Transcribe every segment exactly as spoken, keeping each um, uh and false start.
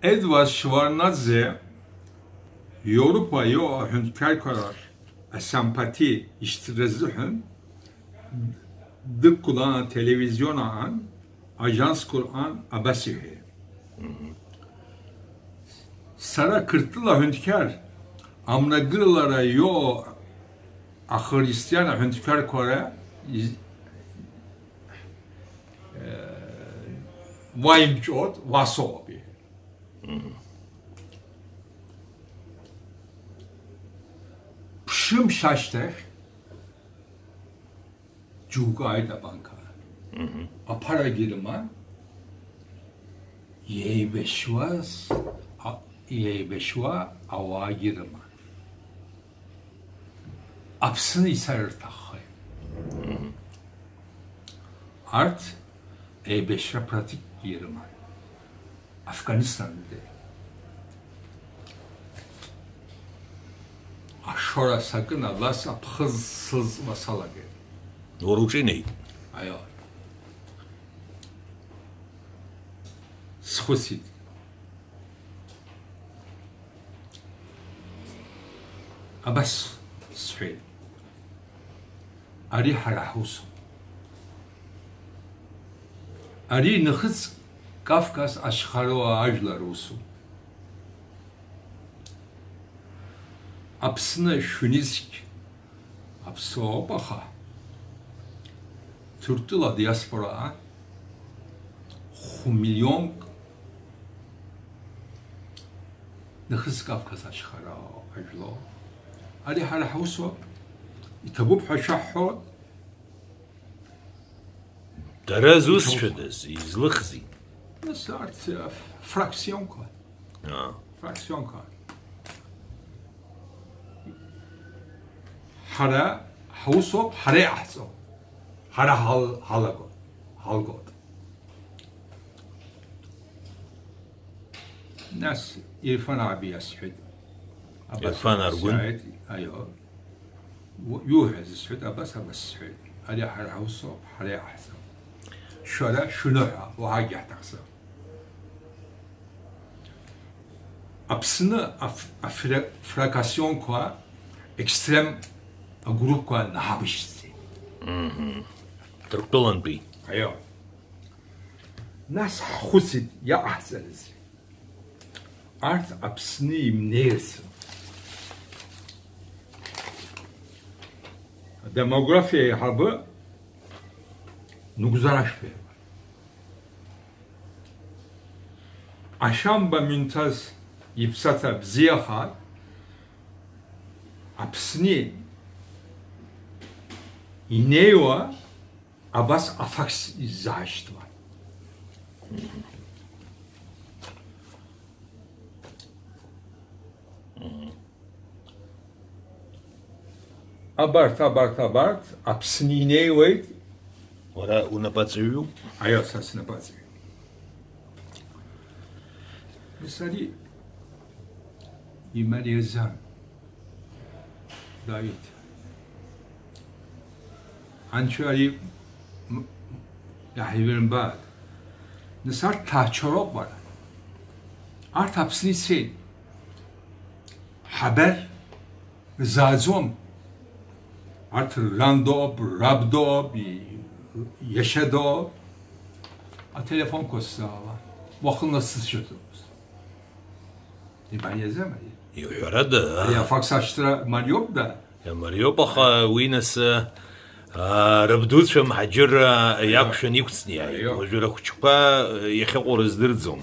Едвард Шеварднадзе Европа иоуа аҳәынҭқарқәа рахь асампати ишьҭра азыҳәан дықәлан ателевизион аан, ажанс Қуран абас иҳәеит. Сара Қырҭтәыла аҳәынҭқар амрагылара иоуа ахристиан аҳәынҭқарқәа ра из-, э, уаимҿот, уасоуп иҳәеит. Ԥшымш ашьҭахь џьоукы ааит абанка. Аԥарагьы рыман, еибашьуаз, а-, еибашьуа ауаагьы рыман. Аԥсны ицар рҭаххеит. Арҭ еибашьра практикгьы ирыман. Афганистантәи. Ашора сакын, абас аԥхыӡ сылҵуа салагеит. Уара уҿы инеит? Аио. Схәыцит. Абас сҳәеит. Ари ҳара ҳусуп. Ари нахыс Кавказ ашьхаруа ажәлар усуп. Аԥсны шәнызқь аԥсуаоуп, аха Ҭырқәтәыла диаспора хә-миллионк нахыс Кавказ ашьхара ажәлоуп. Ари ҳара ҳусуп, иҭабуп ҳәа шәаҳҳәоит. Дара зусҭцәадаз, излыхзи? Нас арҭ, э, фракционқәа. Аа. Фракционқәа. Ҳара ҳусоуп, ҳара иҟаҳҵо. Ҳара ҳал-, ҳалаго, ҳалгоит. Нас Ирфан аби иасҳәеит. Абас Ирфан Аргәын? Сааит, аио. У-, иуҳәаз сҳәеит, абас, абас сҳәеит. Ари ҳара ҳусоуп, ҳара иаҳҳәаӡом. Шәара шәныҳәа, уаҳагьы ҳҭахӡам. Аԥсны аф-, афра-, фракасионқәа, екстремтә агруппқәа наҳабышьҭӡеит. Мгм. Ҭырқәтәылантәи. Аио. Нас ҳхәыцит иаҟаҳҵарызеи. Арҭ Аԥсны имнеирц. Адемографиа аиҳабы Нугзар Ашәба. Ашамба Мунҭаз иԥсаҭа бзиахааит, Аԥсны инеиуа абас афакс изаашьҭуан. Абарҭ, абарҭ, абарҭ, Аԥсны инеиуеит. Уара унапаҵаҩуп? Аио, са снапаҵаҩуп. Нас ари имариаӡам. Давид. Анцәа ари м-, иаҳирымбааит. Нас арҭ ҭаацәароуп, уара. Арҭ Аԥсны ицеит. Ҳабер рзааӡом. Арҭ ран доуп, раб доуп, и-, иашьа доуп. Ателефонқәа сзаала. Уахынла сзышьаҭоуп. Имариаӡам ари. Иҳәарада? Ари афакс ашьҭра мариоуп, да? Иамариоуп, аха уи нас, аа, рабдуцәа мҳаџьырра иақәшәан иқәҵны иааит. Аио. Уажәы рыхәҷқәа, э, иахьыҟоу рыздырӡом.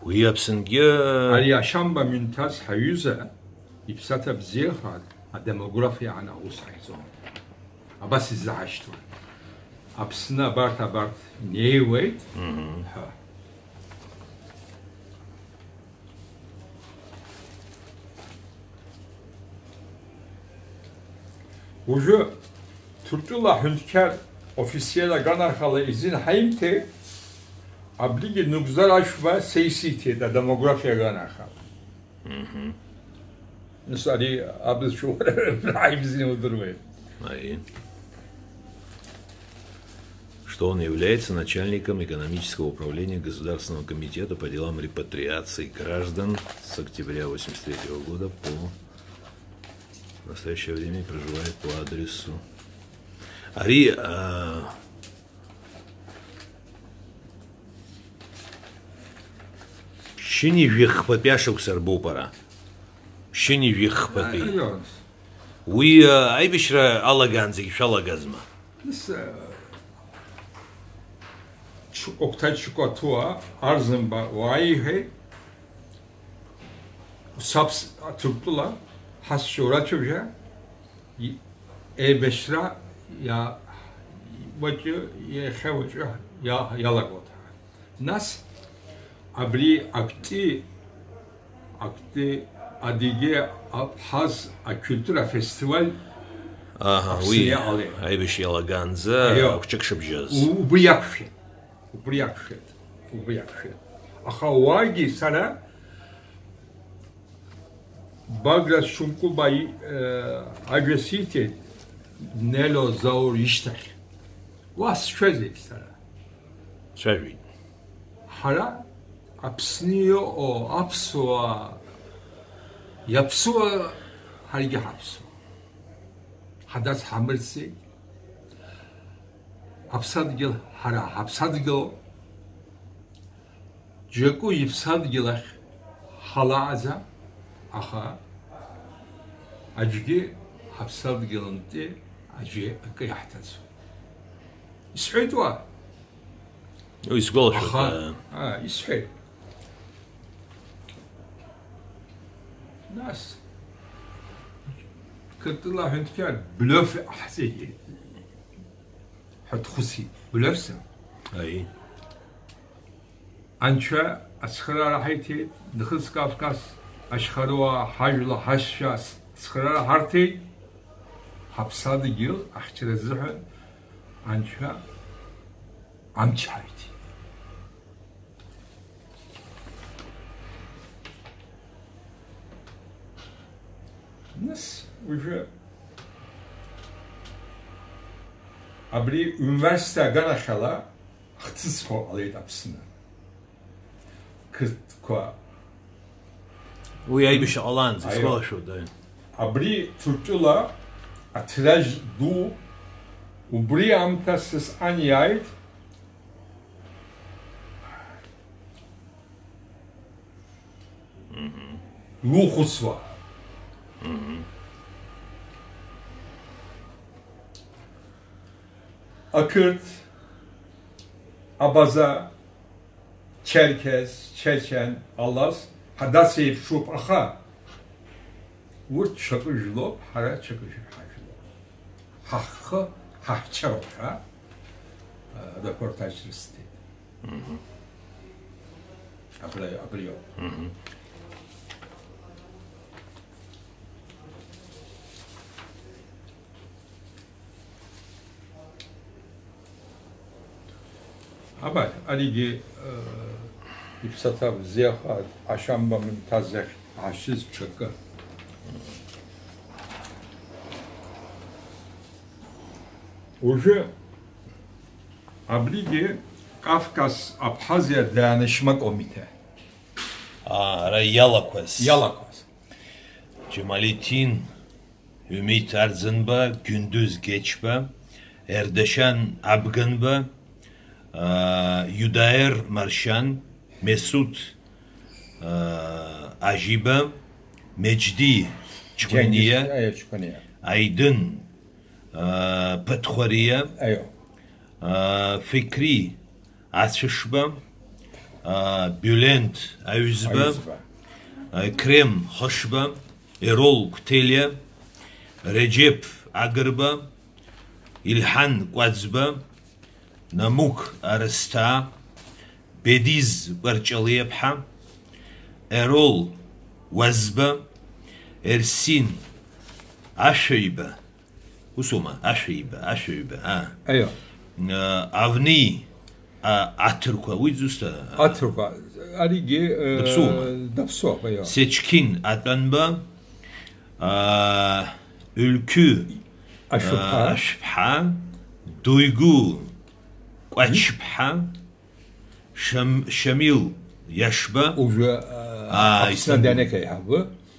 Уи Аԥсынгьы. Ари Ашамба Мунҭаз ҳаҩыза иԥсаҭа бзиахааит, адемографиа аан аус ҳаиҵон. Абас изаҳашьҭуан. Аԥсны абарҭ, абарҭ неиуеит. Мгм. Ҳәа. Уажәы Ҭырқәтәыла аҳәынҭқар офицер аганахьала изин ҳаимҭеит, абригьы Нугзар Ашәба са исиҭеит адемографиа аганахьала. Мгм. Нас ари абызшәа уара ҳаибзианы удыруеит. Аиеи. что он является начальником экономического управления Государственного комитета по делам репатриации граждан с октября восемьдесят третьего года по настоящее время и проживает по адресу. Ари, а, шьыни жәахԥатәи ашықәса рбоуп ара. Шьыни жәахԥатәи. Уи, а, аибашьра алагаанӡагь шәалагазма? Нас, э, Чу-, Октай Чукотуа Арзанба уааиҳәеит, усаԥс Ҭырқәтәыла ҳасшьоу рацәажәа, и-, еибашьра иа-, уаҵәы, иахьа уаҵәы иа-, иалагоит. Нас абри актәи, актәи Адыгеи Абхаз акультура фестиваль Аҳа, Аԥсны уи иҟалеит. Аибашьра иалагаанӡа Аио. Хәҷык шыбжьаз. У-, убри иақәшәеит. Убри иақәшәеит. Убри иақәшәеит. Аха уаагьы сара Баграт Шьынқәба и-, э, ажәа сиҭеит, Нело Заур ишьҭахь. Уа сшәазеи сара? Цәажәеит. Ҳара Аԥсны иҟоу аԥсуаа, иаԥсуа, ҳаргьы ҳаԥсуа. Ҳадац ҳамырцеит. Аԥсадгьыл ҳара ҳаԥсадгьыл. Џьаку иԥсадгьыл ахь ҳалааӡам, аха аӡәгьы ҳаԥсадгьылынтәи аӡәы акы иаҳҭаӡом. Исҳәеит уа? Уи сгәалашәоит, Аха, аа. аа, исҳәеит. Нас, Қырҭтәыла аҳәынҭқар блёф ҟаҳҵеит ҳәа дхәыцит. Блёф сым. Аи. Анцәа ацхыраара ҳаиҭеит, Нхыҵ Кавказ ашьхаруаа ҳажәла ҳашьцәа ацхыраара ҳарҭеит, ҳаԥсадгьыл ахьчара азыҳәан Анцәа амч ҳаиҭеит. Нас уажәы абри университет аганахьала хҭысхо ҟалеит Аԥсны. Қырҭқәа. Уи аибашьра ҟалаанӡа, Аио. исгәалашәоит, аио. Абри Ҭырқәтәыла аҭраж ду, убри аамҭа сысҟан иааит. Мгм. Иухәыцуа. Мгм. Ақырҭ, Абаза, Черкес, Чечен, Алас, ҳадас еиԥшуп, аха урҭ ҽакы жәлоуп, ҳара ҽакы жә-, ҳажәлоуп. Ҳаххы, ҳаҳчароуп ҳәа, э, репортаж рысҭеит. Мгм. Абри, абриоуп. Мгм. Абар, аригьы, э, иԥсаҭа бзиахааит, ашамба мынҭазахь ҳашьыз ҽакы. Уажәы абригьы Кавказ Абхазиа даанашьма комитет. Аа, ара иалақәаз. Иалақәаз. Џьамалиҭин Ҩмит Арӡынба, Гәындыз Гечба, Ердашьан Абганба, аа, Иудаер Маршьан, Месут, аа, Ажьиба, Меџьди Џьқәаниа, Џьенгиз, аио, Џьқәаниа. Аидын, аа, Ԥаҭхәариа, Аио. аа, Фекри Ацәышба, аа, Биулент Аҩӡба, Аҩӡба. Екрем Хышба, Ерол Қәҭелиа, Реџьеԥ Агрба, Илҳан Кәаӡба, Намук Арысҭаа, Бедиз Кәарҷалиаԥҳа, Ерол Уазба, Ерсин Ашәаҩба, усоума? Ашәаҩба, Ашәаҩба, аа. Аио. Э, Авни, а, Аҭырқәа, уи дзусҭа? Аҭырқәа, аригьы, э, даԥсуама? Даԥсуоуп, аио. Сечқин Атәанба, аа, Ҩлқьы, Ашәԥҳа. аа, Ашәԥҳа, Дуигәы, Кәачԥҳа, Шам-, Шамил Иашба. Уажәы, аа, Аа, Аԥсны Истамбул. Адәанеқь аиҳабы.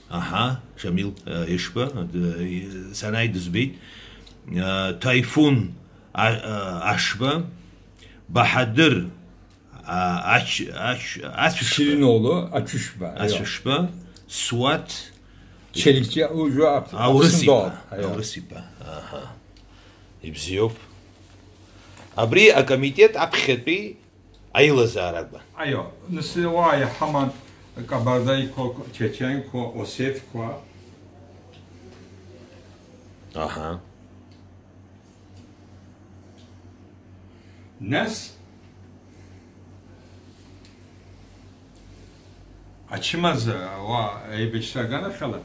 Аҳа, Шамил, э, Иашба, д-, санааи дызбеит. Э, Таифун, а, э, Ашба, Баҳадыр, а, Ач-, Ач-, Ацәышба. Ширинолу Ацәышба, аио. Ацәышба, Суаҭ. Челикчи, уажәы Ап-, Аурыс Аԥсны иԥа, доуп, аио. Аурыс иԥа, аҳа. Ибзиоуп. Абри акомитет аԥхьатәи аилазаара акәын. Аио, нас уа иҳаман Кабардайқәа, Чеченқәа, Осетқәа. Аҳа. Нас ачымаза уа еибашьра аганахьала,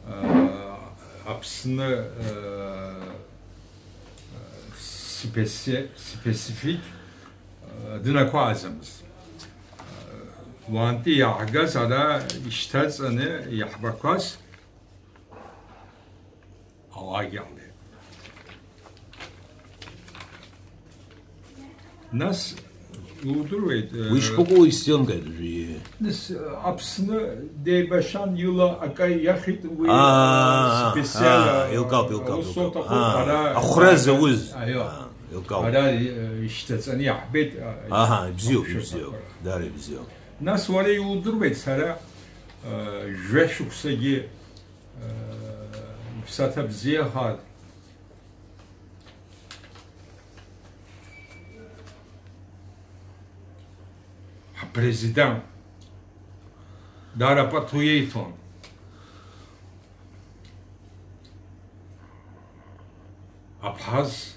э, Аԥсны, э, специ-, специфик, э, дынақәааӡамызт. Э, уантәи иааҳгаз ара ишьҭаҵаны иаҳбақәаз ауаагьы ҟалеит. Нас, иудыруеит, э, Уи шԥаҟоу, исзеилымкааит уажәы. Нас, э, Аԥсны деибашьан, ила акы иахьит уи, Аа, э, специал, аа, э, еилкаауп, еилкаауп, аусурҭақәа еилкаауп. Аа, ара, ахәра ара, зауз. Аио. Аа, еилкаауп. Ара, э, ишьҭаҵаны иаҳбеит, э, Аҳа, ибзиоуп, ахәшәырҭақәа. Ибзиоуп. Дара ибзиоуп. Нас уара иудыруеит, сара, э, жәа шықәсагьы, э, иԥсаҭа бзиахааит. Ҳпрезидент дара пату иеиҭон. Абхаз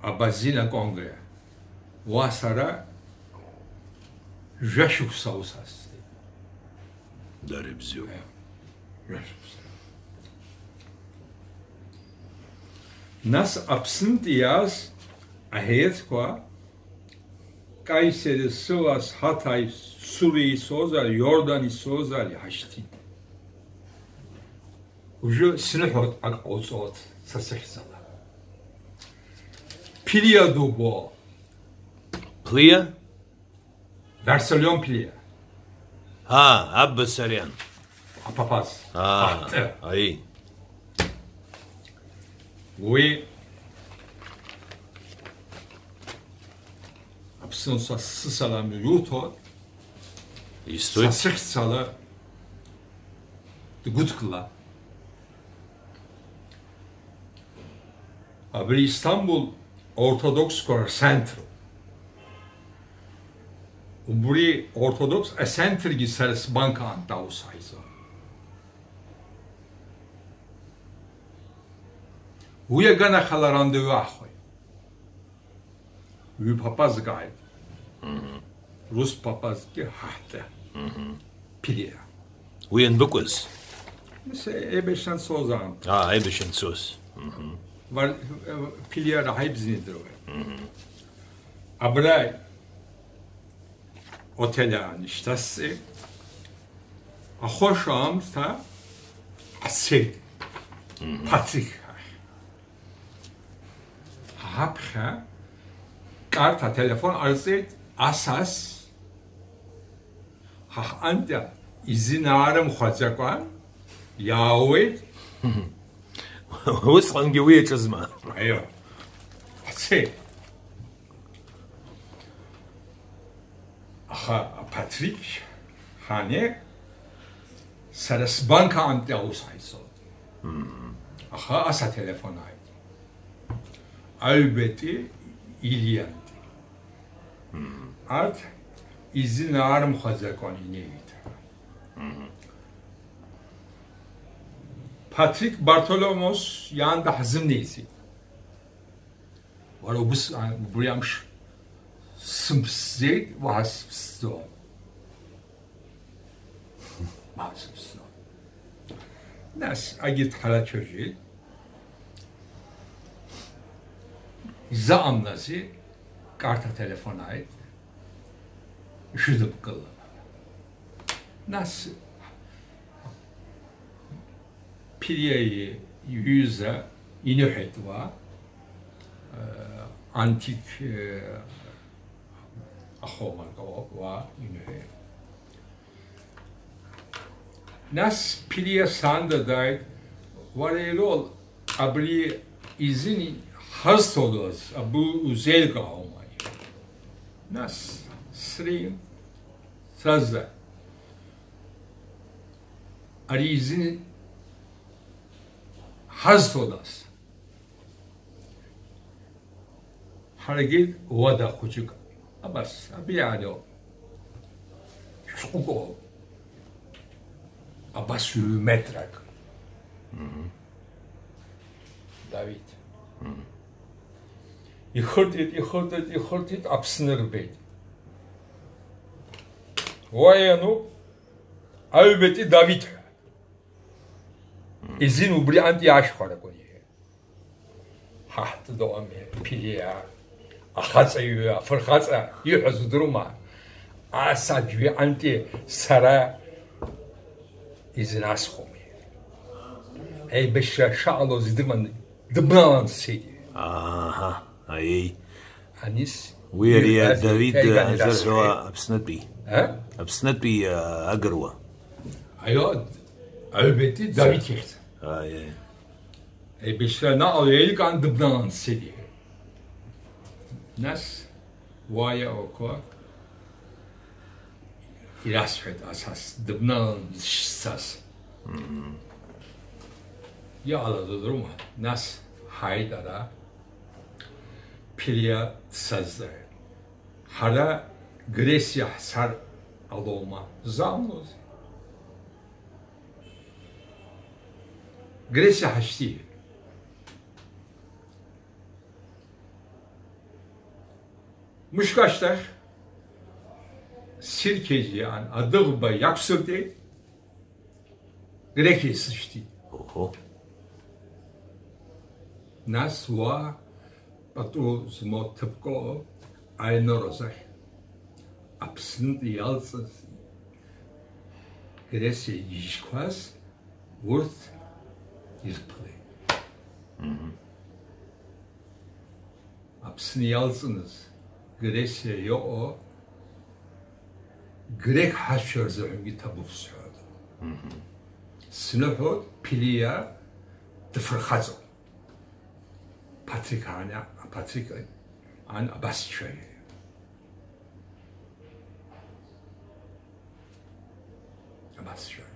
Абазина Конгре. Уа сара жәашықәса аус асҵеит. Дара ибзиоуп. Е, жәашықәса. Нас Аԥснынтәи иааз аҳәеитқәа Каисери, Сывас, Ҳаҭаи, Сури ицозар, Иордан ицозар иҳашьҭит. Уажәы сныҳәоит ак ҟауҵоит, са сыхьӡала. Ԥилиа дубо. Плиа? Варсалион Плиа. А, Абба Сариан. Апапаз. А, Ахты. Аи. Уи Аԥсны са сысалам иуҭо, Истәи? Са сыхьӡала дгәыҭгла. Абри Истамбул аортодоксқәа рцентр. Убри аортодокс ацентргьы сара сбанк аан аус ҳаизон. Уи аганахьала рандеву аҳхәеит. Ҩы папазк ааит. Мгм. Рус папазкгьы ҳаҳҭы. Мгм. Ԥилиа. Уи анбыкәыз? Нас еибашьра анцоз аамҭа. Аа, аибашьра анцоз. Мгм. Вар-, э, Ԥилиа раҳа ибзианы идыруеит. Мгм. Абра отель аан ишьҭасҵеит. Ахәаша аамҭа ҳцеит. Мгм. Ԥатрик ахь. Ҳаԥхьа карҭа, ателефон ҟарҵеит, асас ҳаҟантәи изинаарымхәаӡакәа иаауеит. Усҟангьы уи иаҿызма? Аио. Ҳцеит. Аха аԥатрик ҳанеи, сара сбанк аантәи аус ҳаицалт. Мм. Аха ас ателефон ааит. Аҩбатәи Илиантәи. Мм. Арҭ изинаарымхәаӡакәан инеит. Мм. Ԥатрик Бартоломеос иаанда ҳзымнеиӡеит. Уара убыс, а, убри амш сымԥсӡеит, уаҳа сыԥсӡом. Уаҳа сыԥсӡом. Нас, агьырҭ ҳарацәажәеит. Изаҟамлази, карҭа ателефон ааит, ишәыдыбкылап. Нас, Ԥилиа иҩыза иныҳәеит уа, э, антик, э, Ахомарка уа имҳәеи. Нас Ԥилиа Санда дааит, уара Ерол, абри изин ҳазҭодаз абу узеилкаауама? Нас сри саза ари изин ҳазҭодаз. Ҳаргьы уада хәыҷык, абас, абиаадоуп. Шәҟәык ыҟоуп. Абас ҩ-метрак. Мгм. Давид. Мгм. Ихыртит, ихыртит, ихыртит, Аԥсны рбеит. Уа иануп, аҩбатәи Давид ҳәа. Мгм. Изин убри антәи ашәхәаракәын иҳәеит. Ҳа ҳтәы дыҟами, Ԥилиа, ахаҵаҩы, афырхаҵа иҳәаз удырума? Ас аӡәы антәи сара изынасхоми. Еибашьра шаҟалоз идыруан, дыбналан дцеит. Аҳа, аиеи. Анис Уи ари иҳәаз Давид иҳәа иганы азырҳәо дасҳәеит. Аԥснытәи. А? Аԥснытәи, а, агыруа. Аио, аҩбатәи Давид ихьӡ. Аиеи. Еибашьра наҟ еилкаан дыбналан дцеит иҳәеит. Нас уа иаауақәа ирасҳәеит, асас дыбналан дышцаз. Мгм. Иҟалаз удырума? Нас ҳааит ара, Ԥилиа дсазҵааит. Ҳара Гресиа ҳцар ҟалома? Замуз. Гресиа ҳашьҭи. Мышк ашьҭахь Сиркезиан адәыӷба иақәсыртәеит, Грекиа исышьҭит. Оҳо. Нас уа пату змоу ҭыԥк ыҟоуп, аинырозахь Аԥснытәи иалҵыз Гресиа игьежьқәаз урҭ ирԥылеит. Мгм. Аԥсны иалҵыныз Гресиа иҟоу грек ҳашьцәа рзыҳәангьы ҭабуп сҳәоит. Мгм. Сныҳәоит, Ԥилиа дыфырхаҵоуп. Патрик ан, Патрик ан абас дшәаҩы. Абас дшәаҩы.